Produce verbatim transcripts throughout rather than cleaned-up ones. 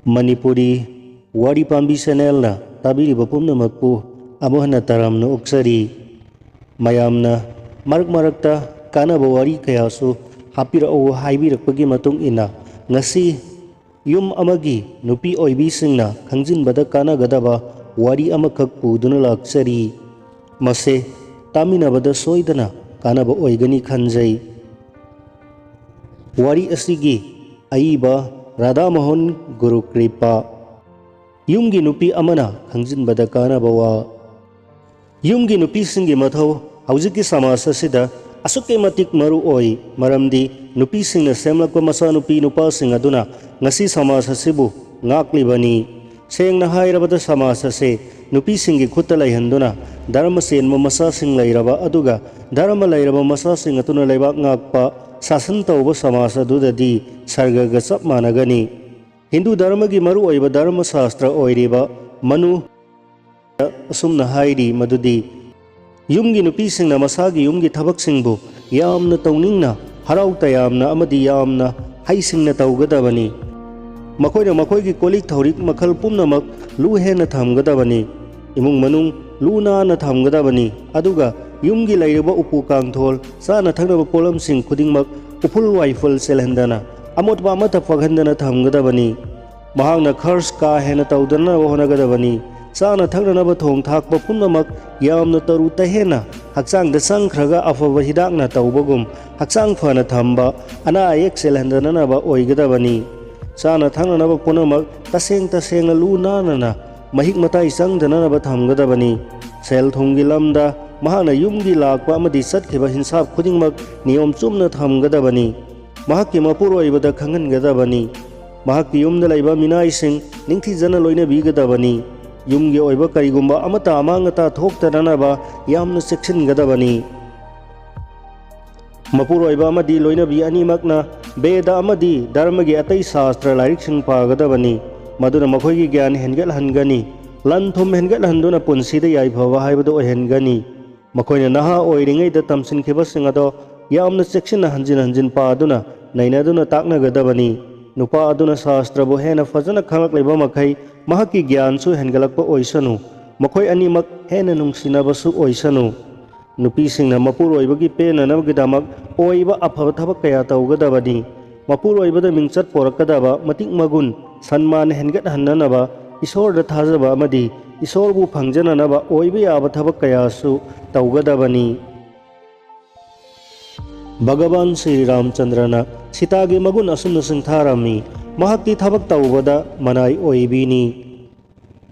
ꯃꯅꯤꯄꯨꯔꯤ ꯋꯥꯔꯤ ꯄꯥꯝꯕꯤ ꯆꯦꯅꯦꯜꯅ ꯇꯥꯕꯤꯔꯤꯕ ꯄꯨꯝꯅꯃꯛꯄꯨ ꯑꯃꯨꯛ ꯍꯟꯅ ꯇꯔꯥꯝꯅ ꯑꯣꯛꯆꯔꯤ꯫ ꯃꯌꯥꯝꯅ ꯃꯔꯛ ꯃꯔꯛꯇ ꯀꯥꯟꯅꯕ ꯋꯥꯔꯤ ꯀꯌꯥꯁꯨ ꯍꯥꯞꯄꯤꯔꯛꯎ ꯍꯥꯏꯕꯤꯔꯛꯄꯒꯤ ꯃꯇꯨꯡ ꯏꯟꯅ, ꯉꯁꯤ ꯌꯨꯝ ꯑꯃꯒꯤ ꯅꯨꯄꯤ ꯑꯣꯏꯕꯤꯁꯤꯡꯅ ꯈꯪꯖꯤꯟꯕꯗ ꯀꯥꯟꯅꯒꯗꯕ ꯋꯥꯔꯤ ꯑꯃꯈꯛ ꯄꯨꯗꯨꯅ ꯂꯥꯛꯆꯔꯤ꯫ ꯃꯁꯦ ꯇꯥꯃꯤꯟꯅꯕꯗ ꯁꯣꯏꯗꯅ ꯀꯥꯟꯅꯕ ꯑꯣꯏꯒꯅꯤ ꯈꯟꯖꯩ꯫ ꯋꯥꯔꯤ ꯑꯁꯤꯒꯤ ꯑꯏꯕ ꯔꯥꯙꯥꯃꯣꯍꯟ ꯒꯨꯔꯨꯀ꯭ꯔꯤꯄꯥ꯫ ꯌꯨꯝꯒꯤ ꯅꯨꯄꯤ ꯑꯃꯅ ꯈꯪꯖꯤꯟꯕꯗ ꯀꯥꯟꯅꯕ ꯋꯥ꯫ ꯌꯨꯝꯒꯤ ꯅꯨꯄꯤꯁꯤꯡꯒꯤ ꯃꯊꯧ ꯍꯧꯖꯤꯛꯀꯤ ꯁꯃꯥꯖ ꯑꯁꯤꯗ ꯑꯁꯨꯛꯀꯤ ꯃꯇꯤꯛ ꯃꯔꯨ ꯑꯣꯏ, ꯃꯔꯝꯗꯤ ꯅꯨꯄꯤꯁꯤꯡꯅ ꯁꯦꯝꯂꯛꯄ ꯃꯆꯥꯅꯨꯄꯤ ꯅꯨꯄꯥꯁꯤꯡ ꯑꯗꯨꯅ ꯉꯁꯤ ꯁꯃꯥꯖ ꯑꯁꯤꯕꯨ ꯉꯥꯛꯂꯤꯕꯅꯤ꯫ ꯁꯦꯡꯅ ꯍꯥꯏꯔꯕꯗ, ꯁꯃꯥꯖ ꯑꯁꯤ ꯅꯨꯄꯤꯁꯤꯡꯒꯤ ꯈꯨꯠꯇ ꯂꯩꯍꯟꯗꯨꯅ, ꯙꯔꯃ ꯆꯦꯟꯕ ꯃꯆꯥꯁꯤꯡ ꯂꯩꯔꯕ ꯑꯗꯨꯒ ꯙꯔꯃ ꯂꯩꯔꯕ ꯃꯆꯥꯁꯤꯡ ꯑꯗꯨꯅ ꯂꯩꯕꯥꯛ ꯉꯥꯛꯄ, ꯁꯥꯁꯟ ꯇꯧꯕ ꯁꯃꯥꯖ ꯑꯗꯨꯗꯗꯤ ꯁꯔꯒꯒ ꯆꯞ ꯃꯥꯟꯅꯒꯅꯤ꯫ ꯍꯤꯟꯗꯨ ꯙꯔꯃꯒꯤ ꯃꯔꯨꯑꯣꯏꯕ ꯙꯔꯃ ꯁꯥꯁꯇ꯭ꯔ ꯑꯣꯏꯔꯤꯕ ꯃꯅꯨ ꯑꯁꯨꯝꯅ ꯍꯥꯏꯔꯤ ꯃꯗꯨꯗꯤ, ꯌꯨꯝꯒꯤ ꯅꯨꯄꯤꯁꯤꯡꯅ ꯃꯁꯥꯒꯤ ꯌꯨꯝꯒꯤ ꯊꯕꯛꯁꯤꯡꯕꯨ ꯌꯥꯝꯅ ꯇꯧꯅꯤꯡꯅ, ꯍꯔꯥꯎ ꯇꯌꯥꯝꯅ ꯑꯃꯗꯤ ꯌꯥꯝꯅ ꯍꯩꯁꯤꯡꯅ ꯇꯧꯒꯗꯕꯅꯤ꯫ ꯃꯈꯣꯏꯅ ꯃꯈꯣꯏꯒꯤ ꯀꯣꯜꯂꯤꯛ ꯊꯧꯔꯤꯛ ꯃꯈꯜ ꯄꯨꯝꯅꯃꯛ ꯂꯨ ꯍꯦꯟꯅ ꯊꯝꯒꯗꯕꯅꯤ꯫ ꯏꯃꯨꯡ ꯃꯅꯨꯡ ꯂꯨ ꯅꯥꯟꯅ ꯊꯝꯒꯗꯕꯅꯤ, ꯑꯗꯨꯒ ꯌꯨꯝꯒꯤ ꯂꯩꯔꯤꯕ ꯎꯄꯨ ꯀꯥꯡꯊꯣꯜ, ꯆꯥꯅ ꯊꯛꯅꯕ ꯄꯣꯠꯂꯝꯁꯤꯡ ꯈꯨꯗꯤꯡꯃꯛ ꯎꯐꯨꯜ ꯋꯥꯏꯐꯨꯜ ꯆꯦꯜꯍꯟꯗꯅ, ꯑꯃꯣꯠꯄ ꯑꯃꯠꯇ ꯄꯛꯍꯟꯗꯅ ꯊꯝꯒꯗꯕꯅꯤ꯫ ꯃꯍꯥꯛꯅ ꯈꯔꯆ ꯀꯥ ꯍꯦꯟꯅ ꯇꯧꯗꯅꯕ ꯍꯣꯠꯅꯒꯗꯕꯅꯤ꯫ ꯆꯥꯅ ꯊꯛꯅꯅꯕ ꯊꯣꯡ ꯊꯥꯛꯄ ꯄꯨꯝꯅꯃꯛ ꯌꯥꯝꯅ ꯇꯔꯨ ꯇꯍꯦꯟꯅ ꯍꯛꯆꯥꯡꯗ ꯆꯪꯈ꯭ꯔꯒ ꯑꯐꯕ ꯍꯤꯗꯥꯛꯅ ꯇꯧꯕꯒꯨꯝ ꯍꯛꯆꯥꯡ ꯐꯅ ꯊꯝꯕ, ꯑꯅꯥ ꯑꯌꯦꯛ ꯆꯦꯜꯍꯟꯗꯅꯕ ꯑꯣꯏꯒꯗꯕꯅꯤ꯫ ꯆꯥꯅ ꯊꯛꯅꯅꯕ ꯄꯨꯝꯅꯃꯛ ꯇꯁꯦꯡ ꯇꯁꯦꯡꯅ ꯂꯨ ꯅꯥꯟꯅꯅ ꯃꯍꯤꯛ ꯃꯇꯥꯏ ꯆꯪꯗꯅꯕ ꯊꯝꯒꯗꯕꯅꯤ꯫ ꯁꯦꯜ ꯊꯨꯝꯒꯤ ꯂꯝꯗ ꯃꯍꯥꯛꯅ ꯌꯨꯝꯒꯤ ꯂꯥꯛꯄ ꯑꯃꯗꯤ ꯆꯠꯈꯤꯕ ꯍꯤꯟꯁꯥꯞ ꯈꯨꯗꯤꯡꯃꯛ ꯅꯤꯌꯣꯝ ꯆꯨꯝꯅ ꯊꯝꯒꯗꯕꯅꯤ꯫ ꯃꯍꯥꯛꯀꯤ ꯃꯄꯨꯔꯣꯏꯕꯗ ꯈꯪꯍꯟꯒꯗꯕꯅꯤ꯫ ꯃꯍꯥꯛꯀꯤ ꯌꯨꯝꯗ ꯂꯩꯕ ꯃꯤꯅꯥꯏꯁꯤꯡ ꯅꯤꯡꯊꯤꯖꯅ ꯂꯣꯏꯅꯕꯤꯒꯗꯕꯅꯤ꯫ ꯌꯨꯝꯒꯤ ꯑꯣꯏꯕ ꯀꯔꯤꯒꯨꯝꯕ ꯑꯃꯠꯇ ꯑꯃꯥꯡ ꯑꯇꯥ ꯊꯣꯛꯇꯅꯅꯕ ꯌꯥꯝꯅ ꯆꯦꯛꯁꯤꯟꯒꯗꯕꯅꯤ꯫ ꯃꯄꯨꯔꯣꯏꯕ ꯑꯃꯗꯤ ꯂꯣꯏꯅꯕꯤ ꯑꯅꯤꯃꯛꯅ ꯕꯦꯗ ꯑꯃꯗꯤ ꯙꯔꯃꯒꯤ ꯑꯇꯩ ꯁꯥꯁꯇ꯭ꯔ ꯂꯥꯏꯔꯤꯛꯁꯤꯡ ꯄꯥꯒꯗꯕꯅꯤ꯫ ꯃꯗꯨꯅ ꯃꯈꯣꯏꯒꯤ ꯒ꯭ꯌꯥꯟ ꯍꯦꯟꯒꯠꯍꯟꯒꯅꯤ꯫ ꯂꯟ ꯊꯨꯝ ꯍꯦꯟꯒꯠꯍꯟꯗꯨꯅ ꯄꯨꯟꯁꯤꯗ ꯌꯥꯏꯐꯕ ꯍꯥꯏꯕꯗꯨ ꯑꯣꯏꯍꯟꯒꯅꯤ꯫ ꯃꯈꯣꯏꯅ ꯅꯍꯥ ꯑꯣꯏꯔꯤꯉꯩꯗ ꯇꯝꯁꯤꯟꯈꯤꯕꯁꯤꯡ ꯑꯗꯣ ꯌꯥꯝꯅ ꯆꯦꯛꯁꯤꯟꯅ ꯍꯟꯖꯤꯟ ꯍꯟꯖꯤꯟ ꯄꯥꯗꯨꯅ ꯅꯩꯅꯗꯨꯅ ꯇꯥꯛꯅꯒꯗꯕꯅꯤ꯫ ꯅꯨꯄꯥ ꯑꯗꯨꯅ ꯁꯥꯁꯇ꯭ꯔꯕꯨ ꯍꯦꯟꯅ ꯐꯖꯅ ꯈꯪꯂꯛꯂꯤꯕ ꯃꯈꯩ, ꯃꯍꯥꯛꯀꯤ ꯒ꯭ꯌꯥꯟꯁꯨ ꯍꯦꯟꯒꯠꯂꯛꯄ ꯑꯣꯏꯁꯅꯨ꯫ ꯃꯈꯣꯏ ꯑꯅꯤꯃꯛ ꯍꯦꯟꯅ ꯅꯨꯡꯁꯤꯅꯕꯁꯨ ꯑꯣꯏꯁꯅꯨ꯫ ꯅꯨꯄꯤꯁꯤꯡꯅ ꯃꯄꯨꯔꯣꯏꯕꯒꯤ ꯄꯦꯟꯅꯅꯕꯒꯤꯗꯃꯛ ꯑꯣꯏꯕ ꯑꯐꯕ ꯊꯕꯛ ꯀꯌꯥ ꯇꯧꯒꯗꯕꯅꯤ꯫ ꯃꯄꯨꯔꯣꯏꯕꯗ ꯃꯤꯡꯆꯠ ꯄꯣꯔꯛꯀꯗꯕ ꯃꯇꯤꯛ ꯃꯒꯨꯟ, ꯁꯟꯃꯥꯟ ꯍꯦꯟꯒꯠꯍꯟꯅꯅꯕ, ꯏꯁꯣꯔꯗ ꯊꯥꯖꯕ ꯑꯃꯗꯤ ꯏꯁꯣꯔꯕꯨ ꯐꯪꯖꯅꯅꯕ ꯑꯣꯏꯕ ꯌꯥꯕ ꯊꯕꯛ ꯀꯌꯥꯁꯨ ꯇꯧꯒꯗꯕꯅꯤ꯫ ꯚꯒꯕꯥꯟ ꯁ꯭ꯔꯤ ꯔꯥꯝꯆꯟꯗ꯭ꯔꯅ ꯁꯤꯇꯥꯒꯤ ꯃꯒꯨꯟ ꯑꯁꯨꯝꯅ ꯁꯤꯡꯊꯥꯔꯝꯃꯤ, ꯃꯍꯥꯛꯇꯤ ꯊꯕꯛ ꯇꯧꯕꯗ ꯃꯅꯥꯏ ꯑꯣꯏꯕꯤꯅꯤ꯫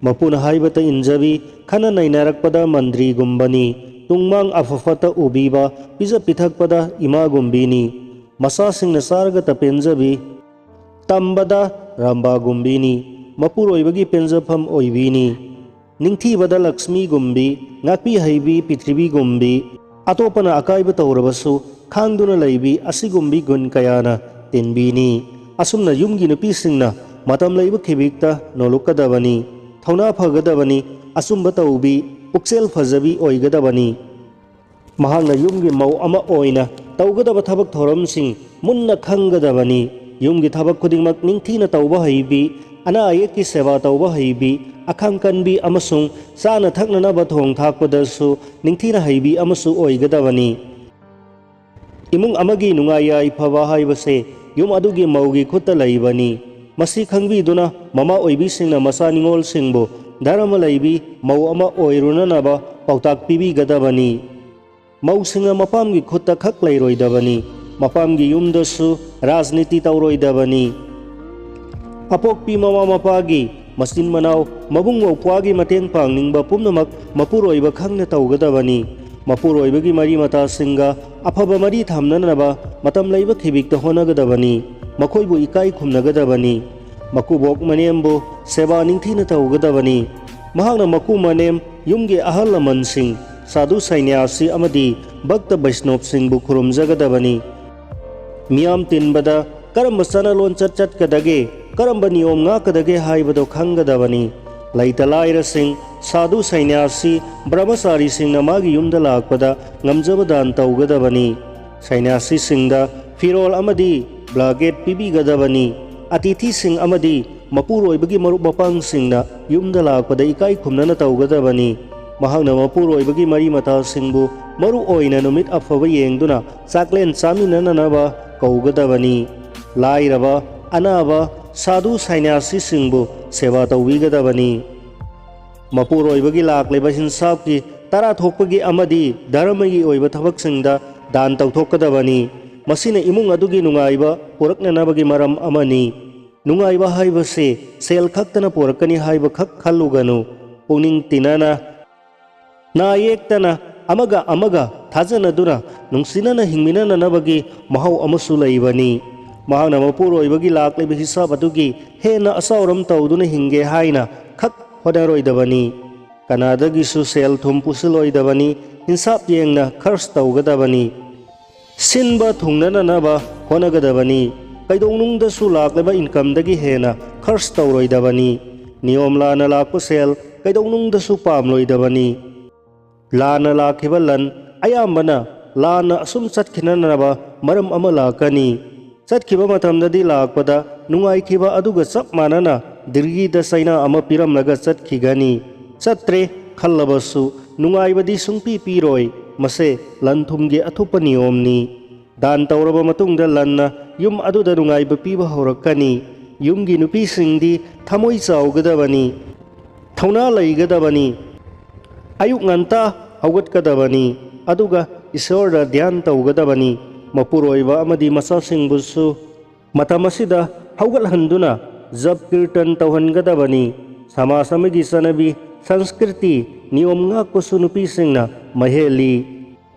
ꯃꯄꯨꯅ ꯍꯥꯏꯕꯇ ꯏꯟꯖꯕꯤ, ꯈꯟꯅ ꯅꯩꯅꯔꯛꯄꯗ ꯃꯟꯗ꯭ꯔꯤꯒꯨꯝꯕꯅꯤ꯫ ꯇꯨꯡꯃꯥꯡ ꯑꯐ ꯐꯠꯇ ꯎꯕꯤꯕ, ꯄꯤꯖ ꯄꯤꯊꯛꯄꯗ ꯏꯃꯥꯒꯨꯝꯕꯤꯅꯤ꯫ ꯃꯆꯥꯁꯤꯡꯅ ꯆꯥꯔꯒꯇ ꯄꯦꯟꯖꯕꯤ, ꯇꯝꯕꯗ ꯔꯥꯝꯕꯥꯒꯨꯝꯕꯤꯅꯤ꯫ ꯃꯄꯨꯔꯣꯏꯕꯒꯤ ꯄꯦꯟꯖꯐꯝ ꯑꯣꯏꯕꯤꯅꯤ꯫ ꯅꯤꯡꯊꯤꯕꯗ ꯂꯛꯁꯃꯤꯒꯨꯝꯕꯤ, ꯉꯥꯛꯄꯤ ꯍꯩꯕꯤ ꯄ꯭ꯔꯤꯊꯤꯕꯤꯒꯨꯝꯕꯤ, ꯑꯇꯣꯞꯄꯅ ꯑꯀꯥꯏꯕ ꯇꯧꯔꯕꯁꯨ ꯈꯥꯡꯗꯨꯅ ꯂꯩꯕꯤ ꯑꯁꯤꯒꯨꯝꯕꯤ ꯒꯨꯟ ꯀꯌꯥꯅ ꯇꯤꯟꯕꯤꯅꯤ꯫ ꯑꯁꯨꯝꯅ ꯌꯨꯝꯒꯤ ꯅꯨꯄꯤꯁꯤꯡꯅ ꯃꯇꯝ ꯂꯩꯕ ꯈꯤꯕꯤꯛꯇ ꯅꯣꯂꯨꯛꯀꯗꯕꯅꯤ, ꯊꯧꯅꯥ ꯐꯒꯗꯕꯅꯤ, ꯑꯆꯨꯝꯕ ꯇꯧꯕꯤ, ꯄꯨꯛꯆꯦꯜ ꯐꯖꯕꯤ ꯑꯣꯏꯒꯗꯕꯅꯤ꯫ ꯃꯍꯥꯛꯅ ꯌꯨꯝꯒꯤ ꯃꯧ ꯑꯃ ꯑꯣꯏꯅ ꯇꯧꯒꯗꯕ ꯊꯕꯛ ꯊꯧꯔꯝꯁꯤꯡ ꯃꯨꯟꯅ ꯈꯪꯒꯗꯕꯅꯤ꯫ ꯌꯨꯝꯒꯤ ꯊꯕꯛ ꯈꯨꯗꯤꯡꯃꯛ ꯅꯤꯡꯊꯤꯅ ꯇꯧꯕ ꯍꯩꯕꯤ, ꯑꯅꯥ ꯑꯌꯦꯛꯀꯤ ꯁꯦꯕꯥ ꯇꯧꯕ ꯍꯩꯕꯤ, ꯑꯈꯥꯡ ꯀꯟꯕꯤ ꯑꯃꯁꯨꯡ ꯆꯥꯅ ꯊꯛꯅꯅꯕ ꯊꯣꯡ ꯊꯥꯛꯄꯗꯁꯨ ꯅꯤꯡꯊꯤꯅ ꯍꯩꯕꯤ ꯑꯃꯁꯨ ꯑꯣꯏꯒꯗꯕꯅꯤ꯫ ꯏꯃꯨꯡ ꯑꯃꯒꯤ ꯅꯨꯡꯉꯥꯏ ꯌꯥꯏꯐꯕ ꯍꯥꯏꯕꯁꯦ ꯌꯨꯝ ꯑꯗꯨꯒꯤ ꯃꯧꯒꯤ ꯈꯨꯠꯇ ꯂꯩꯕꯅꯤ꯫ ꯃꯁꯤ ꯈꯪꯕꯤꯗꯨꯅ ꯃꯃꯥ ꯑꯣꯏꯕꯤꯁꯤꯡꯅ ꯃꯆꯥ ꯅꯤꯉꯣꯜꯁꯤꯡꯕꯨ ꯙꯔꯃ ꯂꯩꯕꯤ ꯃꯧ ꯑꯃ ꯑꯣꯏꯔꯨꯅꯅꯕ ꯄꯥꯎꯇꯥꯛ ꯄꯤꯕꯤꯒꯗꯕꯅꯤ꯫ ꯃꯧꯁꯤꯡꯅ ꯃꯄꯥꯝꯒꯤ ꯈꯨꯠꯇ ꯈꯛ ꯂꯩꯔꯣꯏꯗꯕꯅꯤ, ꯃꯄꯥꯝꯒꯤ ꯌꯨꯝꯗꯁꯨ ꯔꯥꯖꯅꯤꯇꯤ ꯇꯧꯔꯣꯏꯗꯕꯅꯤ꯫ ꯑꯄꯣꯛꯄꯤ ꯃꯃꯥ ꯃꯄꯥꯒꯤ ꯃꯆꯤꯟ ꯃꯅꯥꯎ ꯃꯕꯨꯡ ꯃꯧꯄ꯭ꯋꯥꯒꯤ ꯃꯇꯦꯡ ꯄꯥꯡꯅꯤꯡꯕ ꯄꯨꯝꯅꯃꯛ ꯃꯄꯨꯔꯣꯏꯕ ꯈꯪꯅ ꯇꯧꯒꯗꯕꯅꯤ꯫ ꯃꯄꯨꯔꯣꯏꯕꯒꯤ ꯃꯔꯤ ꯃꯇꯥꯁꯤꯡꯒ ꯑꯐꯕ ꯃꯔꯤ ꯊꯝꯅꯅꯕ ꯃꯇꯝ ꯂꯩꯕ ꯈꯤꯕꯤꯛꯇ ꯍꯣꯠꯅꯒꯗꯕꯅꯤ꯫ ꯃꯈꯣꯏꯕꯨ ꯏꯀꯥꯏ ꯈꯨꯝꯅꯒꯗꯕꯅꯤ꯫ ꯃꯀꯨꯕꯣꯛ ꯃꯅꯦꯝꯕꯨ ꯁꯦꯕꯥ ꯅꯤꯡꯊꯤꯅ ꯇꯧꯒꯗꯕꯅꯤ꯫ ꯃꯍꯥꯛꯅ ꯃꯀꯨ ꯃꯅꯦꯝ, ꯌꯨꯝꯒꯤ ꯑꯍꯜ ꯂꯃꯟꯁꯤꯡ, ꯁꯥꯙꯨ ꯁꯩꯅ꯭ꯌꯥꯁꯤ ꯑꯃꯗꯤ ꯚꯛꯇ ꯕꯩꯁꯅꯣꯞꯁꯤꯡꯕꯨ ꯈꯨꯔꯨꯝꯖꯒꯗꯕꯅꯤ꯫ ꯃꯤꯌꯥꯝ ꯇꯤꯟꯕꯗ ꯀꯔꯝꯕ ꯆꯠꯅ ꯂꯣꯟꯆꯠ ꯆꯠꯀꯗꯒꯦ, ꯀꯔꯝꯕ ꯅꯤꯌꯣꯝ ꯉꯥꯛꯀꯗꯒꯦ ꯍꯥꯏꯕꯗꯨ ꯈꯪꯒꯗꯕꯅꯤ꯫ ꯂꯩꯇ ꯂꯥꯏꯔꯁꯤꯡ, ꯁꯥꯙꯨ ꯁꯩꯅ꯭ꯌꯥꯁꯤ, ꯕ꯭ꯔꯍꯃꯆꯥꯔꯤꯁꯤꯡꯅ ꯃꯥꯒꯤ ꯌꯨꯝꯗ ꯂꯥꯛꯄꯗ ꯉꯝꯖꯕ ꯗꯥꯟ ꯇꯧꯒꯗꯕꯅꯤ꯫ ꯁꯩꯅ꯭ꯌꯥꯁꯤꯁꯤꯡꯗ ꯐꯤꯔꯣꯜ ꯑꯃꯗꯤ ꯕ꯭ꯂꯥꯡꯀꯦꯠ ꯄꯤꯕꯤꯒꯗꯕꯅꯤ꯫ ꯑꯇꯤꯊꯤꯁꯤꯡ ꯑꯃꯗꯤ ꯃꯄꯨꯔꯣꯏꯕꯒꯤ ꯃꯔꯨꯞ ꯃꯄꯥꯡꯁꯤꯡꯅ ꯌꯨꯝꯗ ꯂꯥꯛꯄꯗ ꯏꯀꯥꯏ ꯈꯨꯝꯅꯅ ꯇꯧꯒꯗꯕꯅꯤ꯫ ꯃꯍꯥꯛꯅ ꯃꯄꯨꯔꯣꯏꯕꯒꯤ ꯃꯔꯤ ꯃꯇꯥꯁꯤꯡꯕꯨ ꯃꯔꯨ ꯑꯣꯏꯅ ꯅꯨꯃꯤꯠ ꯑꯐꯕ ꯌꯦꯡꯗꯨꯅ ꯆꯥꯛꯂꯦꯟ ꯆꯥꯃꯤꯟꯅꯅꯅꯕ ꯀꯧꯒꯗꯕꯅꯤ꯫ ꯂꯥꯏꯔꯕ, ꯑꯅꯥꯕ, ꯁꯥꯙꯨ ꯁꯟꯌꯥꯁꯤꯁꯤꯡꯕꯨ ꯁꯦꯕꯥ ꯇꯧꯕꯤꯒꯗꯕꯅꯤ꯫ ꯃꯄꯨꯔꯣꯏꯕꯒꯤ ꯂꯥꯛꯂꯤꯕ ꯍꯤꯟꯁꯥꯞꯀꯤ ꯇꯔꯥ ꯊꯣꯛꯄꯒꯤ ꯑꯃꯗꯤ ꯙꯔꯃꯒꯤ ꯑꯣꯏꯕ ꯊꯕꯛꯁꯤꯡꯗ ꯗꯥꯟ ꯇꯧꯊꯣꯛꯀꯗꯕꯅꯤ꯫ ꯃꯁꯤꯅ ꯏꯃꯨꯡ ꯑꯗꯨꯒꯤ ꯅꯨꯡꯉꯥꯏꯕ ꯄꯨꯔꯛꯅꯅꯕꯒꯤ ꯃꯔꯝ ꯑꯃꯅꯤ꯫ ꯅꯨꯡꯉꯥꯏꯕ ꯍꯥꯏꯕꯁꯤ ꯁꯦꯜ ꯈꯛꯇꯅ ꯄꯨꯔꯛꯀꯅꯤ ꯍꯥꯏꯕ ꯈꯛ ꯈꯜꯂꯨꯒꯅꯨ꯫ ꯄꯨꯛꯅꯤꯡ ꯇꯤꯟꯅꯅ, ꯅꯥ ꯌꯦꯛꯇꯅ, ꯑꯃꯒ ꯑꯃꯒ ꯊꯥꯖꯅꯗꯨꯅ ꯅꯨꯡꯁꯤꯅꯅ ꯍꯤꯡꯃꯤꯟꯅꯅꯅꯕꯒꯤ ꯃꯍꯥꯎ ꯑꯃꯁꯨ ꯂꯩꯕꯅꯤ꯫ ꯃꯍꯥꯛꯅ ꯃꯄꯨꯔꯣꯏꯕꯒꯤ ꯂꯥꯛꯂꯤꯕ ꯍꯤꯁꯥꯞ ꯑꯗꯨꯒꯤ ꯍꯦꯟꯅ ꯑꯆꯥꯎꯔꯝ ꯇꯧꯗꯨꯅ ꯍꯤꯡꯒꯦ ꯍꯥꯏꯅ ꯈꯛ ꯍꯣꯠꯅꯔꯣꯏꯗꯕꯅꯤ꯫ ꯀꯅꯥꯗꯒꯤꯁꯨ ꯁꯦꯜ ꯊꯨꯝ ꯄꯨꯁꯤꯜꯂꯣꯏꯗꯕꯅꯤ꯫ ꯍꯤꯟꯁꯥꯞ ꯌꯦꯡꯅ ꯈꯔꯆ ꯇꯧꯒꯗꯕꯅꯤ꯫ ꯁꯤꯟꯕ ꯊꯨꯡꯅꯅꯅꯕ ꯍꯣꯠꯅꯒꯗꯕꯅꯤ꯫ ꯀꯩꯗꯧꯅꯨꯡꯗꯁꯨ ꯂꯥꯛꯂꯤꯕ ꯏꯟꯀꯝꯗꯒꯤ ꯍꯦꯟꯅ ꯈꯔꯆ ꯇꯧꯔꯣꯏꯗꯕꯅꯤ꯫ ꯅꯤꯌꯣꯝ ꯂꯥꯟꯅ ꯂꯥꯛꯄ ꯁꯦꯜ ꯀꯩꯗꯧꯅꯨꯡꯗꯁꯨ ꯄꯥꯝꯂꯣꯏꯗꯕꯅꯤ꯫ ꯂꯥꯟꯅ ꯂꯥꯛꯈꯤꯕ ꯂꯟ ꯑꯌꯥꯝꯕꯅ ꯂꯥꯟꯅ ꯑꯁꯨꯝ ꯆꯠꯈꯤꯅꯅꯕ ꯃꯔꯝ ꯑꯃ ꯂꯥꯛꯀꯅꯤ꯫ ꯆꯠꯈꯤꯕ ꯃꯇꯝꯗꯗꯤ ꯂꯥꯛꯄꯗ ꯅꯨꯡꯉꯥꯏꯈꯤꯕ ꯑꯗꯨꯒ ꯆꯞ ꯃꯥꯟꯅꯅ ꯗꯤꯜꯒꯤꯗ ꯆꯩꯅꯥ ꯑꯃ ꯄꯤꯔꯝꯂꯒ ꯆꯠꯈꯤꯒꯅꯤ꯫ ꯆꯠꯇ꯭ꯔꯦ ꯈꯜꯂꯕꯁꯨ ꯅꯨꯡꯉꯥꯏꯕꯗꯤ ꯁꯨꯡꯄꯤ ꯄꯤꯔꯣꯏ꯫ ꯃꯁꯦ ꯂꯟ ꯊꯨꯝꯒꯤ ꯑꯊꯨꯞꯄ ꯅꯤꯌꯣꯝꯅꯤ꯫ ꯗꯥꯟ ꯇꯧꯔꯕ ꯃꯇꯨꯡꯗ ꯂꯟꯅ ꯌꯨꯝ ꯑꯗꯨꯗ ꯅꯨꯡꯉꯥꯏꯕ ꯄꯤꯕ ꯍꯧꯔꯛꯀꯅꯤ꯫ ꯌꯨꯝꯒꯤ ꯅꯨꯄꯤꯁꯤꯡꯗꯤ ꯊꯃꯣꯏ ꯆꯥꯎꯒꯗꯕꯅꯤ, ꯊꯧꯅꯥ ꯂꯩꯒꯗꯕꯅꯤ, ꯑꯌꯨꯛ ꯉꯟꯇꯥ ꯍꯧꯒꯠꯀꯗꯕꯅꯤ, ꯑꯗꯨꯒ ꯏꯁꯣꯔꯗ ꯙ꯭ꯌꯥꯟ ꯇꯧꯒꯗꯕꯅꯤ꯫ ꯃꯄꯨꯔꯣꯏꯕ ꯑꯃꯗꯤ ꯃꯆꯥꯁꯤꯡꯕꯨꯁꯨ ꯃꯇꯝ ꯑꯁꯤꯗ ꯍꯧꯒꯠꯍꯟꯗꯨꯅ ꯖꯞ ꯀꯤꯔꯇꯟ ꯇꯧꯍꯟꯒꯗꯕꯅꯤ꯫ ꯁꯃꯥꯖ ꯑꯃꯒꯤ ꯆꯠꯅꯕꯤ, ꯁꯪꯁꯀ꯭ꯔꯤꯇꯤ, ꯅꯤꯌꯣꯝ ꯉꯥꯛꯄꯁꯨ ꯅꯨꯄꯤꯁꯤꯡꯅ ꯃꯍꯦꯜꯂꯤ꯫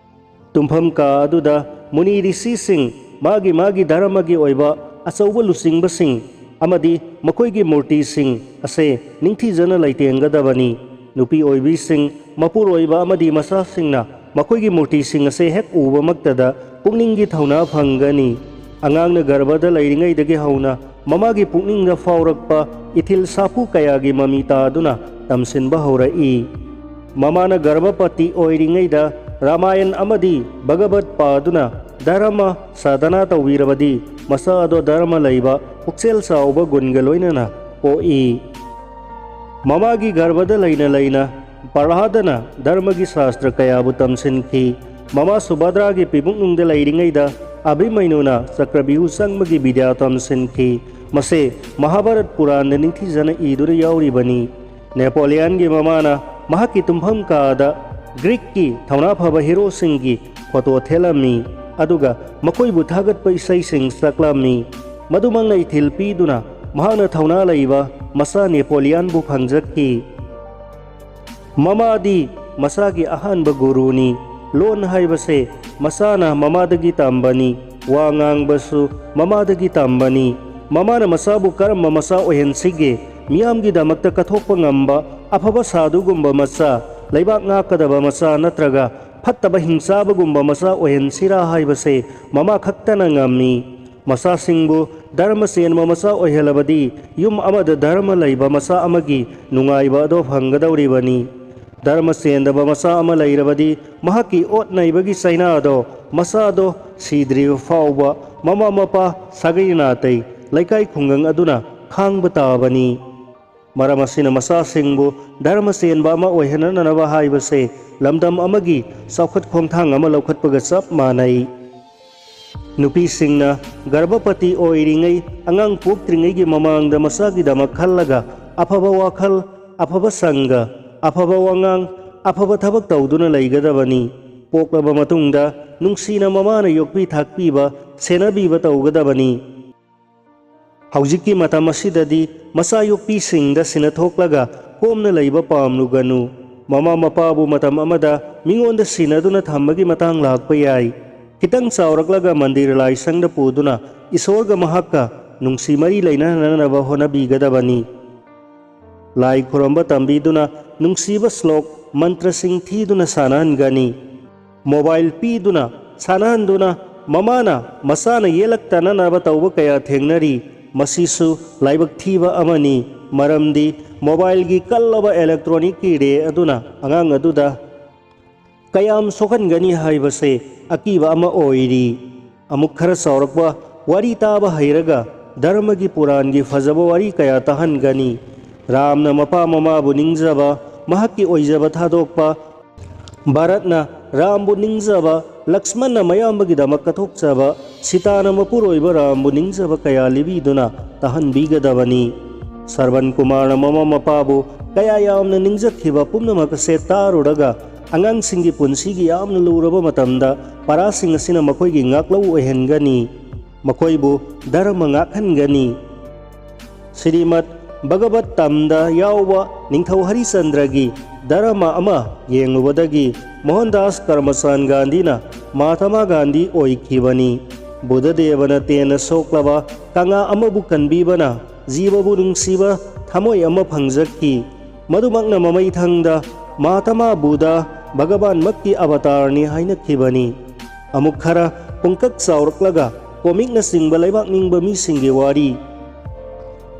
ꯇꯨꯝꯐꯝ ꯀꯥ ꯑꯗꯨꯗ ꯃꯨꯅꯤ ꯔꯤꯁꯤꯁꯤꯡ, ꯃꯥꯒꯤ ꯃꯥꯒꯤ ꯙꯔꯃꯒꯤ ꯑꯣꯏꯕ ꯑꯆꯧꯕ ꯂꯨꯆꯤꯡꯕꯁꯤꯡ ꯑꯃꯗꯤ ꯃꯈꯣꯏꯒꯤ ꯃꯨꯔꯇꯤꯁꯤꯡ ꯑꯁꯦ ꯅꯤꯡꯊꯤꯖꯅ ꯂꯩꯇꯦꯡꯒꯗꯕꯅꯤ꯫ ꯅꯨꯄꯤ ꯑꯣꯏꯕꯤꯁꯤꯡ, ꯃꯄꯨꯔꯣꯏꯕ ꯑꯃꯗꯤ ꯃꯆꯥꯁꯤꯡꯅ ꯃꯈꯣꯏꯒꯤ ꯃꯨꯔꯇꯤꯁꯤꯡ ꯑꯁꯦ ꯍꯦꯛ ꯎꯕꯃꯛꯇꯗ ꯄꯨꯛꯅꯤꯡꯒꯤ ꯊꯧꯅꯥ ꯐꯪꯒꯅꯤ꯫ ꯑꯉꯥꯡꯅ ꯒꯔꯚꯗ ꯂꯩꯔꯤꯉꯩꯗꯒꯤ ꯍꯧꯅ ꯃꯃꯥꯒꯤ ꯄꯨꯛꯅꯤꯡꯗ ꯐꯥꯎꯔꯛꯄ ꯏꯊꯤꯜ ꯁꯥꯐꯨ ꯀꯌꯥꯒꯤ ꯃꯃꯤ ꯇꯥꯗꯨꯅ ꯇꯝꯁꯤꯟꯕ ꯍꯧꯔꯛꯏ꯫ ꯃꯃꯥꯅ ꯒꯔꯚꯄꯇꯤ ꯑꯣꯏꯔꯤꯉꯩꯗ ꯔꯥꯃꯥꯌꯟ ꯑꯃꯗꯤ ꯚꯒꯕꯠ ꯄꯥꯗꯨꯅ ꯙꯔꯃ ꯁꯥꯙꯅꯥ ꯇꯧꯕꯤꯔꯕꯗꯤ ꯃꯆꯥ ꯑꯗꯣ ꯙꯔꯃ ꯂꯩꯕ, ꯄꯨꯛꯆꯦꯜ ꯆꯥꯎꯕ ꯒꯨꯟꯒ ꯂꯣꯏꯅꯅ ꯄꯣꯛꯏ꯫ ꯃꯃꯥꯒꯤ ꯒꯔꯚꯗ ꯂꯩꯅ ꯂꯩꯅ ꯄ꯭ꯔꯍꯂꯥꯗꯅ ꯙꯔꯃꯒꯤ ꯁꯥꯁꯇ꯭ꯔ ꯀꯌꯥꯕꯨ ꯇꯝꯁꯤꯟꯈꯤ꯫ ꯃꯃꯥ ꯁꯨꯚꯗ꯭ꯔꯥꯒꯤ ꯄꯤꯕꯨꯛꯅꯨꯡꯗ ꯂꯩꯔꯤꯉꯩꯗ ꯑꯚꯤꯃꯩꯅꯨꯅ ꯆꯀ꯭ꯔꯚ꯭ꯌꯨꯍ ꯆꯪꯕꯒꯤ ꯕꯤꯗ꯭ꯌꯥ ꯇꯝꯁꯤꯟꯈꯤ꯫ ꯃꯁꯦ ꯃꯍꯥꯚꯥꯔꯠ ꯄꯨꯔꯥꯟꯗ ꯅꯤꯡꯊꯤꯖꯅ ꯏꯗꯨꯅ ꯌꯥꯎꯔꯤꯕꯅꯤ꯫ ꯅꯦꯄꯣꯂꯤꯌꯟꯒꯤ ꯃꯃꯥꯅ ꯃꯍꯥꯛꯀꯤ ꯇꯨꯝꯐꯝ ꯀꯥꯗ ꯒ꯭ꯔꯤꯛꯀꯤ ꯊꯧꯅꯥ ꯐꯕ ꯍꯤꯔꯣꯁꯤꯡꯒꯤ ꯐꯣꯇꯣ ꯊꯦꯠꯂꯝꯃꯤ, ꯑꯗꯨꯒ ꯃꯈꯣꯏꯕꯨ ꯊꯥꯒꯠꯄ ꯏꯁꯩꯁꯤꯡ ꯁꯛꯂꯝꯃꯤ꯫ ꯃꯗꯨꯃꯛꯅ ꯏꯊꯤꯜ ꯄꯤꯗꯨꯅ ꯃꯍꯥꯛꯅ ꯊꯧꯅꯥ ꯂꯩꯕ ꯃꯆꯥ ꯅꯦꯄꯣꯂꯤꯌꯟꯕꯨ ꯐꯪꯖꯈꯤ꯫ ꯃꯃꯥꯗꯤ ꯃꯆꯥꯒꯤ ꯑꯍꯥꯟꯕ ꯒꯨꯔꯨꯅꯤ꯫ ꯂꯣꯟ ꯍꯥꯏꯕꯁꯦ ꯃꯆꯥꯅ ꯃꯃꯥꯗꯒꯤ ꯇꯝꯕꯅꯤ꯫ ꯋꯥ ꯉꯥꯡꯕꯁꯨ ꯃꯃꯥꯗꯒꯤ ꯇꯝꯕꯅꯤ꯫ ꯃꯃꯥꯅ ꯃꯆꯥꯕꯨ ꯀꯔꯝꯕ ꯃꯆꯥ ꯑꯣꯏꯍꯟꯁꯤꯒꯦ? ꯃꯤꯌꯥꯝꯒꯤꯗꯃꯛꯇ ꯀꯠꯊꯣꯛꯄ ꯉꯝꯕ ꯑꯐꯕ ꯁꯥꯗꯨꯒꯨꯝꯕ ꯃꯆꯥ, ꯂꯩꯕꯥꯛ ꯉꯥꯛꯀꯗꯕ ꯃꯆꯥ ꯅꯠꯇ꯭ꯔꯒ ꯐꯠꯇꯕ ꯍꯤꯡꯆꯥꯕꯒꯨꯝꯕ ꯃꯆꯥ ꯑꯣꯏꯍꯟꯁꯤꯔꯥ ꯍꯥꯏꯕꯁꯦ ꯃꯃꯥ ꯈꯛꯇꯅ ꯉꯝꯃꯤ꯫ ꯃꯆꯥꯁꯤꯡꯕꯨ ꯙꯔꯃ ꯆꯦꯟꯕ ꯃꯆꯥ ꯑꯣꯏꯍꯜꯂꯕꯗꯤ ꯌꯨꯝ ꯑꯃꯗ ꯙꯔꯃ ꯂꯩꯕ ꯃꯆꯥ ꯑꯃꯒꯤ ꯅꯨꯡꯉꯥꯏꯕ ꯑꯗꯣ ꯐꯪꯒꯗꯧꯔꯤꯕꯅꯤ꯫ ꯙꯔꯃ ꯆꯦꯟꯗꯕ ꯃꯆꯥ ꯑꯃ ꯂꯩꯔꯕꯗꯤ ꯃꯍꯥꯛꯀꯤ ꯑꯣꯠ ꯅꯩꯕꯒꯤ ꯆꯩꯅꯥꯗꯣ ꯃꯆꯥꯗꯣ ꯁꯤꯗ꯭ꯔꯤꯕ ꯐꯥꯎꯕ ꯃꯃꯥ ꯃꯄꯥ, ꯁꯥꯒꯩ ꯅꯥꯇꯩ, ꯂꯩꯀꯥꯏ ꯈꯨꯡꯒꯪ ꯑꯗꯨꯅ ꯈꯥꯡꯕ ꯇꯥꯕꯅꯤ꯫ ꯃꯔꯝ ꯑꯁꯤꯅ ꯃꯆꯥꯁꯤꯡꯕꯨ ꯙꯔꯃ ꯆꯦꯟꯕ ꯑꯃ ꯑꯣꯏꯍꯟꯅꯅꯕ ꯍꯥꯏꯕꯁꯦ ꯂꯝꯗꯝ ꯑꯃꯒꯤ ꯆꯥꯎꯈꯠ ꯈꯣꯡꯊꯥꯡ ꯑꯃ ꯂꯧꯈꯠꯄꯒ ꯆꯞ ꯃꯥꯟꯅꯩ꯫ ꯅꯨꯄꯤꯁꯤꯡꯅ ꯒꯔꯚꯄꯇꯤ ꯑꯣꯏꯔꯤꯉꯩ, ꯑꯉꯥꯡ ꯄꯣꯛꯇ꯭ꯔꯤꯉꯩꯒꯤ ꯃꯃꯥꯡꯗ ꯃꯆꯥꯒꯤꯗꯃꯛ ꯈꯜꯂꯒ ꯑꯐꯕ ꯋꯥꯈꯜ, ꯑꯐꯕ ꯁꯪꯒ, ꯑꯐꯕ ꯋꯥꯉꯥꯡ, ꯑꯐꯕ ꯊꯕꯛ ꯇꯧꯗꯨꯅ ꯂꯩꯒꯗꯕꯅꯤ꯫ ꯄꯣꯛꯂꯕ ꯃꯇꯨꯡꯗ ꯅꯨꯡꯁꯤꯅ ꯃꯃꯥꯅ ꯌꯣꯛꯄꯤ ꯊꯥꯛꯄꯤꯕ, ꯁꯦꯟꯅꯕꯤꯕ ꯇꯧꯒꯗꯕꯅꯤ꯫ ꯍꯧꯖꯤꯛꯀꯤ ꯃꯇꯝ ꯑꯁꯤꯗꯗꯤ ꯃꯆꯥ ꯌꯣꯛꯄꯤꯁꯤꯡꯗ ꯁꯤꯟꯅꯊꯣꯛꯂꯒ ꯀꯣꯝꯅ ꯂꯩꯕ ꯄꯥꯝꯂꯨꯒꯅꯨ꯫ ꯃꯃꯥ ꯃꯄꯥꯕꯨ ꯃꯇꯝ ꯑꯃꯗ ꯃꯤꯉꯣꯟꯗ ꯁꯤꯟꯅꯗꯨꯅ ꯊꯝꯕꯒꯤ ꯃꯇꯥꯡ ꯂꯥꯛꯄ ꯌꯥꯏ꯫ ꯈꯤꯇꯪ ꯆꯥꯎꯔꯛꯂꯒ ꯃꯟꯗꯤꯔ ꯂꯥꯏꯁꯪꯗ ꯄꯨꯗꯨꯅ ꯏꯁꯣꯔꯒ ꯃꯍꯥꯛꯀ ꯅꯨꯡꯁꯤ ꯃꯔꯤ ꯂꯩꯅꯅꯅꯕ ꯍꯣꯠꯅꯕꯤꯒꯗꯕꯅꯤ꯫ ꯂꯥꯏ ꯈꯨꯔꯨꯝꯕ ꯇꯝꯕꯤꯗꯨꯅ ꯅꯨꯡꯁꯤꯕ ꯁ꯭ꯂꯣꯛ, ꯃꯟꯇ꯭ꯔꯁꯤꯡ ꯊꯤꯗꯨꯅ ꯁꯥꯟꯅꯍꯟꯒꯅꯤ꯫ ꯃꯣꯕꯥꯏꯜ ꯄꯤꯗꯨꯅ ꯁꯥꯟꯅꯍꯟꯗꯨꯅ ꯃꯃꯥꯅ ꯃꯆꯥꯅ ꯌꯦꯜꯂꯛꯇꯅꯅꯕ ꯇꯧꯕ ꯀꯌꯥ ꯊꯦꯡꯅꯔꯤ꯫ ꯃꯁꯤꯁꯨ ꯂꯥꯏꯕꯛ ꯊꯤꯕ ꯑꯃꯅꯤ, ꯃꯔꯝꯗꯤ ꯃꯣꯕꯥꯏꯜꯒꯤ ꯀꯜꯂꯕ ꯏꯂꯦꯛꯇ꯭ꯔꯣꯅꯤꯛꯀꯤ ꯔꯦ ꯑꯗꯨꯅ ꯑꯉꯥꯡ ꯑꯗꯨꯗ ꯀꯌꯥꯝ ꯁꯣꯛꯍꯟꯒꯅꯤ ꯍꯥꯏꯕꯁꯦ ꯑꯀꯤꯕ ꯑꯃ ꯑꯣꯏꯔꯤ꯫ ꯑꯃꯨꯛ ꯈꯔ ꯆꯥꯎꯔꯛꯄ ꯋꯥꯔꯤ ꯇꯥꯕ ꯍꯩꯔꯒ ꯙꯔꯃꯒꯤ ꯄꯨꯔꯥꯟꯒꯤ ꯐꯖꯕ ꯋꯥꯔꯤ ꯀꯌꯥ ꯇꯥꯍꯟꯒꯅꯤ꯫ ꯔꯥꯝꯅ ꯃꯄꯥ ꯃꯃꯥꯕꯨ ꯅꯤꯡꯖꯕ, ꯃꯍꯥꯛꯀꯤ ꯑꯣꯏꯖꯕ ꯊꯥꯗꯣꯛꯄ, ꯚꯥꯔꯠꯅ ꯔꯥꯝꯕꯨ ꯅꯤꯡꯖꯕ, ꯂꯛꯁꯃꯟꯅ ꯃꯌꯥꯝꯕꯒꯤꯗꯃꯛ ꯀꯠꯊꯣꯛꯆꯕ, ꯁꯤꯇꯥꯅ ꯃꯄꯨꯔꯣꯏꯕ ꯔꯥꯝꯕꯨ ꯅꯤꯡꯖꯕ ꯀꯌꯥ ꯂꯤꯕꯤꯗꯨꯅ ꯇꯥꯍꯟꯕꯤꯒꯗꯕꯅꯤ꯫ ꯁ꯭ꯔꯕꯟ ꯀꯨꯃꯥꯔꯅ ꯃꯃꯥ ꯃꯄꯥꯕꯨ ꯀꯌꯥ ꯌꯥꯝꯅ ꯅꯤꯡꯖꯈꯤꯕ ꯄꯨꯝꯅꯃꯛ ꯑꯁꯦ ꯇꯥꯔꯨꯔꯒ ꯑꯉꯥꯡꯁꯤꯡꯒꯤ ꯄꯨꯟꯁꯤꯒꯤ ꯌꯥꯝꯅ ꯂꯨꯔꯕ ꯃꯇꯝꯗ ꯄꯔꯥꯁꯤꯡ ꯑꯁꯤꯅ ꯃꯈꯣꯏꯒꯤ ꯉꯥꯛꯂꯧ ꯑꯣꯏꯍꯟꯒꯅꯤ꯫ ꯃꯈꯣꯏꯕꯨ ꯙꯔꯃ ꯉꯥꯛꯍꯟꯒꯅꯤ꯫ ꯁ꯭ꯔꯤꯃꯗ ꯚꯒꯕꯠ ꯇꯝꯗ ꯌꯥꯎꯕ ꯅꯤꯡꯊꯧ ꯍꯔꯤꯆꯟꯗ꯭ꯔꯒꯤ ꯙꯔꯃ ꯑꯃ ꯌꯦꯡꯂꯨꯕꯗꯒꯤ ꯃꯣꯍꯟꯗꯥꯁ ꯀꯔꯃꯆꯥꯟ ꯒꯥꯟꯙꯤꯅ ꯃꯍꯥꯇꯃꯥ ꯒꯥꯟꯙꯤ ꯑꯣꯏꯈꯤꯕꯅꯤ꯫ ꯕꯨꯙꯗꯦꯕꯅ ꯇꯦꯟꯅ ꯁꯣꯛꯂꯕ ꯀꯪꯂꯥ ꯑꯃꯕꯨ ꯀꯟꯕꯤꯕꯅ ꯖꯤꯕꯕꯨ ꯅꯨꯡꯁꯤꯕ ꯊꯃꯣꯏ ꯑꯃ ꯐꯪꯖꯈꯤ꯫ ꯃꯗꯨꯃꯛꯅ ꯃꯃꯩꯊꯪꯗ ꯃꯍꯥꯇꯃꯥ ꯕꯨꯙ ꯚꯒꯕꯥꯟꯃꯛꯀꯤ ꯑꯕꯇꯥꯔꯅꯤ ꯍꯥꯏꯅꯈꯤꯕꯅꯤ꯫ ꯑꯃꯨꯛ ꯈꯔ ꯄꯨꯡꯀꯛ ꯆꯥꯎꯔꯛꯂꯒ ꯀꯣꯃꯤꯛꯅꯆꯤꯡꯕ ꯂꯩꯕꯥꯛ ꯅꯤꯡꯕ ꯃꯤꯁꯤꯡꯒꯤ ꯋꯥꯔꯤ,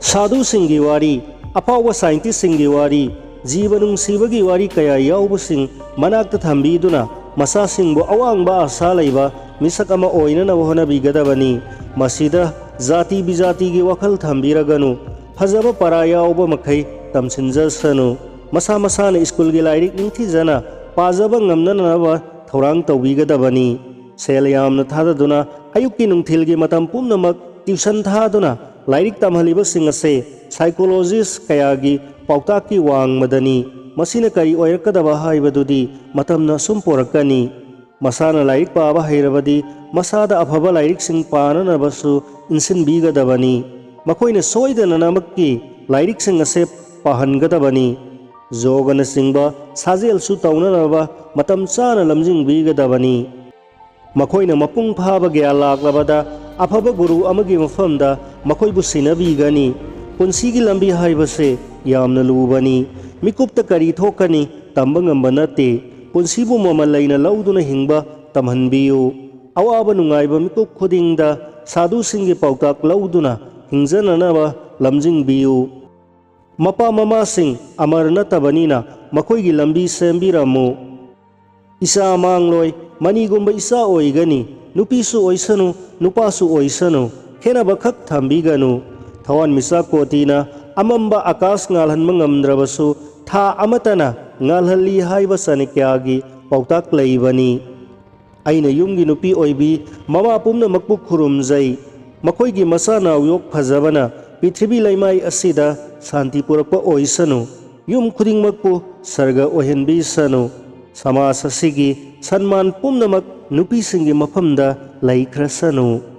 ꯁꯥꯗꯨꯁꯤꯡꯒꯤ ꯋꯥꯔꯤ, ꯑꯐꯥꯎꯕ ꯁꯥꯏꯟꯇꯤꯁꯁꯤꯡꯒꯤ ꯋꯥꯔꯤ, ꯖꯤꯕ ꯅꯨꯡꯁꯤꯕꯒꯤ ꯋꯥꯔꯤ ꯀꯌꯥ ꯌꯥꯎꯕꯁꯤꯡ ꯃꯅꯥꯛꯇ ꯊꯝꯕꯤꯗꯨꯅ ꯃꯆꯥꯁꯤꯡꯕꯨ ꯑꯋꯥꯡꯕ ꯑꯥꯁꯥ ꯂꯩꯕ ꯃꯤꯁꯛ ꯑꯃ ꯑꯣꯏꯅꯅꯕ ꯍꯣꯠꯅꯕꯤꯒꯗꯕꯅꯤ꯫ ꯃꯁꯤꯗ ꯖꯥꯇꯤ ꯕꯤꯖꯥꯇꯤꯒꯤ ꯋꯥꯈꯜ ꯊꯝꯕꯤꯔꯒꯅꯨ꯫ ꯐꯖꯕ ꯄꯔꯥ ꯌꯥꯎꯕ ꯃꯈꯩ ꯇꯝꯁꯤꯟꯖꯁꯅꯨ꯫ ꯃꯁꯥ ꯃꯁꯥꯅ ꯁ꯭ꯀꯨꯜꯒꯤ ꯂꯥꯏꯔꯤꯛ ꯅꯤꯡꯊꯤꯖꯅ ꯄꯥꯖꯕ ꯉꯝꯅꯅꯕ ꯊꯧꯔꯥꯡ ꯇꯧꯕꯤꯒꯗꯕꯅꯤ꯫ ꯁꯦꯜ ꯌꯥꯝꯅ ꯊꯥꯗꯗꯨꯅ ꯑꯌꯨꯛꯀꯤ ꯅꯨꯡꯊꯤꯜꯒꯤ ꯃꯇꯝ ꯄꯨꯝꯅꯃꯛ ꯇ꯭ꯌꯨꯁꯟ ꯊꯥꯗꯨꯅ ꯂꯥꯏꯔꯤꯛ ꯇꯝꯍꯜꯂꯤꯕꯁꯤꯡ ꯑꯁꯦ ꯁꯥꯏꯀꯣꯂꯣꯖꯤꯁ ꯀꯌꯥꯒꯤ ꯄꯥꯎꯇꯥꯛꯀꯤ ꯋꯥꯡꯃꯗꯅꯤ꯫ ꯃꯁꯤꯅ ꯀꯔꯤ ꯑꯣꯏꯔꯛꯀꯗꯕ ꯍꯥꯏꯕꯗꯨꯗꯤ ꯃꯇꯝꯅ ꯁꯨꯝ ꯄꯣꯔꯛꯀꯅꯤ꯫ ꯃꯁꯥꯅ ꯂꯥꯏꯔꯤꯛ ꯄꯥꯕ ꯍꯩꯔꯕꯗꯤ ꯃꯁꯥꯗ ꯑꯐꯕ ꯂꯥꯏꯔꯤꯛꯁꯤꯡ ꯄꯥꯅꯅꯕꯁꯨ ꯏꯟꯁꯤꯟꯕꯤꯒꯗꯕꯅꯤ꯫ ꯃꯈꯣꯏꯅ ꯁꯣꯏꯗꯅꯃꯛꯀꯤ ꯂꯥꯏꯔꯤꯛꯁꯤꯡ ꯑꯁꯦ ꯄꯥꯍꯟꯒꯗꯕꯅꯤ꯫ ꯌꯣꯒꯅꯆꯤꯡꯕ ꯁꯥꯖꯦꯜꯁꯨ ꯇꯧꯅꯅꯕ ꯃꯇꯝ ꯆꯥꯅ ꯂꯝꯖꯤꯡꯕꯤꯒꯗꯕꯅꯤ꯫ ꯃꯈꯣꯏꯅ ꯃꯄꯨꯡ ꯐꯥꯕ ꯒ꯭ꯌꯥꯟ ꯂꯥꯛꯂꯕꯗ ꯑꯐꯕ ꯒꯨꯔꯨ ꯑꯃꯒꯤ ꯃꯐꯝꯗ ꯃꯈꯣꯏꯕꯨ ꯁꯤꯟꯅꯕꯤꯒꯅꯤ꯫ ꯄꯨꯟꯁꯤꯒꯤ ꯂꯝꯕꯤ ꯍꯥꯏꯕꯁꯦ ꯌꯥꯝꯅ ꯂꯨꯕꯅꯤ꯫ ꯃꯤꯀꯨꯞꯇ ꯀꯔꯤ ꯊꯣꯛꯀꯅꯤ ꯇꯝꯕ ꯉꯝꯕ ꯅꯠꯇꯦ꯫ ꯄꯨꯟꯁꯤꯕꯨ ꯃꯃꯜ ꯂꯩꯅ ꯂꯧꯗꯨꯅ ꯍꯤꯡꯕ ꯇꯝꯍꯟꯕꯤꯌꯨ꯫ ꯑꯋꯥꯕ ꯅꯨꯡꯉꯥꯏꯕ ꯃꯤꯀꯨꯞ ꯈꯨꯗꯤꯡꯗ ꯁꯥꯗꯨꯁꯤꯡꯒꯤ ꯄꯥꯎꯇꯥꯛ ꯂꯧꯗꯨꯅ ꯍꯤꯡꯖꯅꯅꯕ ꯂꯝꯖꯤꯡꯕꯤꯌꯨ꯫ ꯃꯄꯥ ꯃꯃꯥꯁꯤꯡ ꯑꯃꯔ ꯅꯠꯇꯕꯅꯤꯅ ꯃꯈꯣꯏꯒꯤ ꯂꯝꯕꯤ ꯁꯦꯝꯕꯤꯔꯝꯃꯨ꯫ ꯏꯆꯥ ꯃꯥꯡꯂꯣꯏ, ꯃꯅꯤꯒꯨꯝꯕ ꯏꯆꯥ ꯑꯣꯏꯒꯅꯤ, ꯅꯨꯄꯤꯁꯨ ꯑꯣꯏꯁꯅꯨ, ꯅꯨꯄꯥꯁꯨ ꯑꯣꯏꯁꯅꯨ, ꯈꯦꯠꯅꯕꯈꯛ ꯊꯝꯕꯤꯒꯅꯨ꯫ ꯊꯋꯥꯟꯃꯤꯆꯥꯛ ꯀꯣꯇꯤꯅ ꯑꯃꯝꯕ ꯑꯀꯥꯁ ꯉꯥꯜꯍꯟꯕ ꯉꯝꯗ꯭ꯔꯕꯁꯨ ꯊꯥ ꯑꯃꯠꯇꯅ ꯉꯥꯜꯍꯜꯂꯤ ꯍꯥꯏꯕ ꯆꯥꯅꯀ꯭ꯌꯥꯒꯤ ꯄꯥꯎꯇꯥꯛ ꯂꯩꯕꯅꯤ꯫ ꯑꯩꯅ ꯌꯨꯝꯒꯤ ꯅꯨꯄꯤ ꯑꯣꯏꯕꯤ ꯃꯃꯥ ꯄꯨꯝꯅꯃꯛꯄꯨ ꯈꯨꯔꯨꯝꯖꯩ꯫ ꯃꯈꯣꯏꯒꯤ ꯃꯆꯥꯅꯥꯎ ꯌꯣꯛ ꯐꯖꯕꯅ ꯄ꯭ꯔꯤꯊꯤꯕꯤ ꯂꯩꯃꯥꯏ ꯑꯁꯤꯗ ꯁꯥꯟꯇꯤ ꯄꯨꯔꯛꯄ ꯑꯣꯏꯁꯅꯨ꯫ ꯌꯨꯝ ꯈꯨꯗꯤꯡꯃꯛꯄꯨ ꯁꯔꯒ ꯑꯣꯏꯍꯟꯕꯤꯁꯅꯨ꯫ ꯁꯃꯥꯖ ꯑꯁꯤꯒꯤ ꯁꯟꯃꯥꯟ ꯄꯨꯝꯅꯃꯛ ꯅꯨꯄꯤꯁꯤꯡꯒꯤ ꯃꯐꯝꯗ ꯂꯩꯈ꯭ꯔꯁꯅꯨ꯫